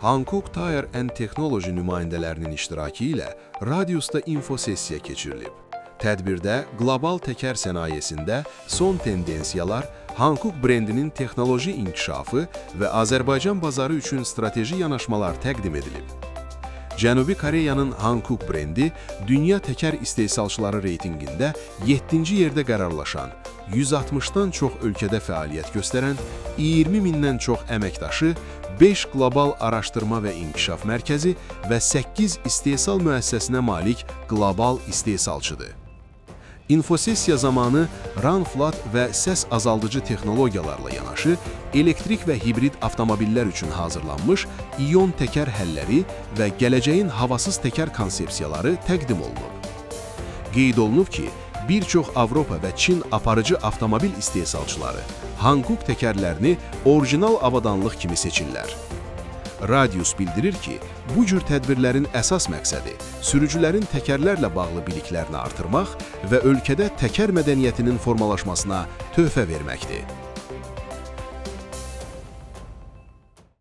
Hankook Tire and Technology nümayəndələrinin iştirakı ilə Radiusda infosessiya keçirilib. Tədbirdə qlobal təkər sənayesində son tendensiyalar, Hankook brendinin texnoloji inkişafı və Azərbaycan bazarı üçün strateji yanaşmalar təqdim edilib. Cənubi Koreyanın Hankook brendi dünya təkər istehsalçıları reytinqində 7-ci yerdə qərarlaşan, 160-dan çox ölkədə fəaliyyət göstərən, 20 mindən çox əməkdaşı, 5 qlobal araşdırma və inkişaf mərkəzi və 8 istehsal müəssisəsinə malik qlobal istehsalçıdır. İnfosessiya zamanı run-flat və səs azaldıcı texnologiyalarla yanaşı, elektrik və hibrid avtomobillər üçün hazırlanmış ion təkər həlləri və gələcəyin havasız təkər konsepsiyaları təqdim olunub. Qeyd olunub ki, bir çox Avropa və Çin aparıcı avtomobil istehsalçıları Hankook təkərlərini orijinal avadanlıq kimi seçirlər. Radius bildirir ki, bu cür tədbirlərin əsas məqsədi sürücülərin təkərlərlə bağlı biliklərini artırmaq və ölkədə təkər mədəniyyətinin formalaşmasına töhfə verməkdir.